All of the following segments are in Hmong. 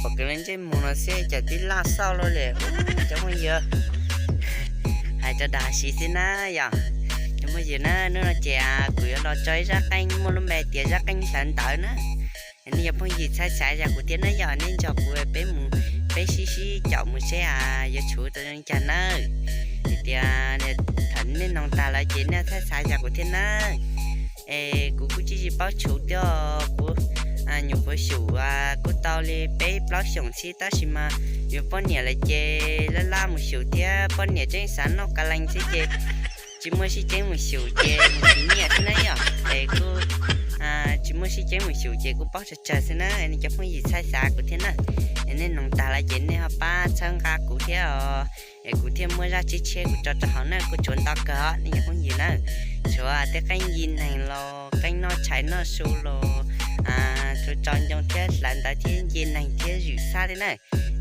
Pom kev lawv ntsej muag no xwb cas twb laj xauj luaj li. Cov phooj ywg, hais rau dag siv xwb na yom. Cov phooj ywg na, hnub no ces kuv yuav los tso ib zaj qeej muaj lub npe tias zaj qeej hlawv ntawv na. Nej cov phooj ywg txhawb xav zam kuv thiab na yom, nej nrog kuv peb mus, peb sib sib caum mus seb yuav tshuv tau zoo li cas nawb. Hais tias thaum nej noog tag lawm ces nej txhawb xav zam kuv thiab nawb. Es kuv kuj tsis tsis paub tshuv thiab, kuv nyuam qhuav xyum kuj tau li peb plaub xyoos xwb tab sis mas yuav poj niam lawm ces laj laj mus xyum thiab poj niam tseem xav noj ka lees xwb ces tsis muaj sij tseeb mus xyum ces mus siv nyiaj xwb na yom. Es kuj tsis muaj sij tseeb mus xyum ces kuj paub tsawg tsawg xwb na. Nej cov phooj ywg txhawb xav kuv thiab na. Es nej noog tag lawm ces nej ho pab txhawb nqa kuv thiab os, es kuv thiaj muaj zaj tshiab tshiab kuv tso rau hauv na, kuj tshuav ntau kawg os nej cov phooj ywg na. Tshuav tej qeej nce neeg los qeej noj tshais noj su los, tshuav tso ncoo thiab hlawv ntawv thiab nce neeg thiab zwm xab thiab na.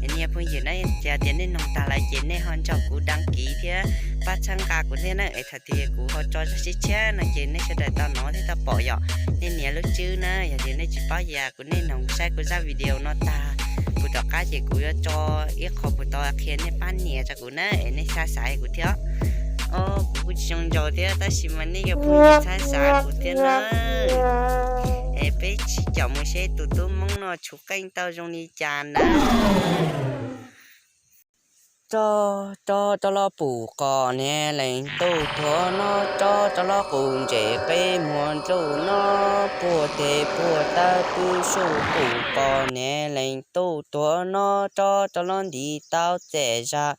Es nej cov phooj ywg na, yog tias nej noog tag lawm ces nej ho nrog kuv đăng ký thiab pab txhawb nqa kuv thiab na, es thaum twg kuv ho tso zaj tshiab tshiab no ces nej sawv daws tau hnov thiab tau pom yom. Nej nias lub tswb na, yog tias nej tsis paub ces kuv, nej noog saib kuv zaj video no tag, kuv tom qab ces kuv yuav tso ib qho puas tau qhia nej pab nias rau kuv na, es nej txhawb xav kuv thiab. Kuv kuj tsis zoo nraug thiab tab sis mas nej cov phooj ywg txhawb xav kuv thiab na. Es peb sib caum mus seb tus tub Hmoob no tshuv qeej tau zoo li cas na. Tsob, tsob, tsob los pum qos hnev leej ntuj tuag no, tsob, tsob los qus ntses qe muag ntuj no, puag tes puag taw pw suj pum qos hnev leej ntuj tuag no, tsob, tsob los nti tau txaim zaj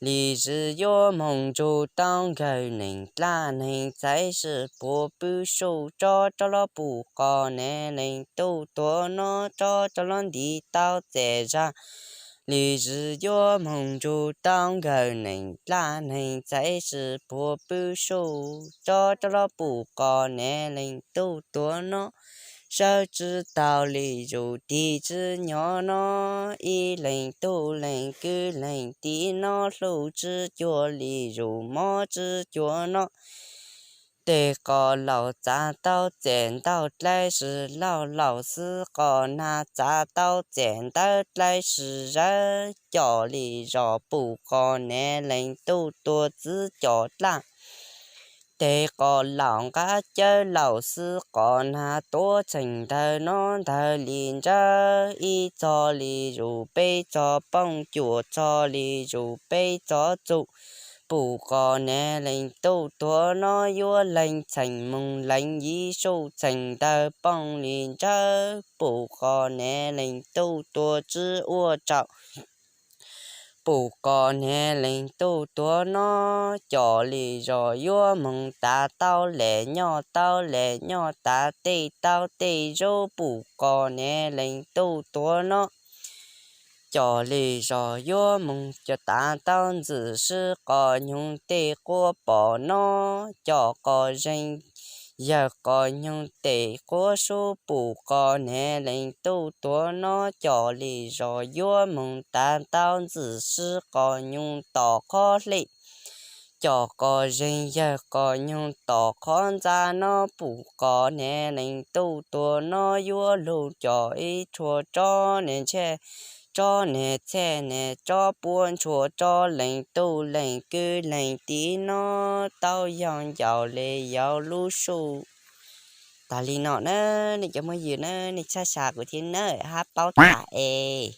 li zwm yuav moog ntsug tau nkawg neeg dlab neeg txais sib puag pw suj, tsob, tsob los pum qos hnev leej ntuj tuag no, tsob, tsob los nti tau txaim zaj li zwm yuav moog ntsug tau nkawg neeg dlab neeg txais sib puag pw suj, tsob, tsob los pum qos hnev leej ntuj tuag no, sawv tsi tau li zus tig tsi nyob no, ib leeg tub leeg kwv leej tij no hlub tsi cuag li zus mob tsi cuag no. Tes qos laus txav tau txaim ntau dlaib sib laug laus xwb qos hnav txav tau txaim ntawv dlaib sib zawv, com li zos pum qos hnev leej ntuj tuag txwv com dlaj. Tes qos laus nqab cawv laus xwb qos hnav tuav txheem ntawv no ntawv li ntsawv, ib txog li zus peb txog poob, cuam txog li zus peb txog txuj, pum qos hnev leej ntuj tuag no yuav leeg txheem moog leej yim suj txheem ntawv poob li ntsawv, pum qos hnev leej ntuj tuag tsi ua tsaug. Pum qos hnev leej ntuj tuag no, com li zos yuav moog tav tau lem nyob tau lem nyob tav tej tau tej zub, pum qos hnev leej ntuj tuag no, com li zos yuav moog tav tau ntxwm sib qos nyoog tej quab pom no, com qos zeeg yawg qos nyoog tej quab sub, pum qos hnev leej ntuj tuag no, com li zos yuav moog tav tau ntxwm sib qos nyoog tom qhov hle, com qos zeeg yawg qos nyoog tom qhov ntxa no, pum qos hnev leej ntuj tuag no yuav lug com ib tshua tsob hnev ntshej, tsob hnev txhej hnev tsob puab ntshua tsob leej tub leej kwv leej tij no tau yog ncaus le yau lub suj. Tas li no na, nej cov phooj ywg na, nej txhawb xav kuv thiab nawb, hab paub tas es.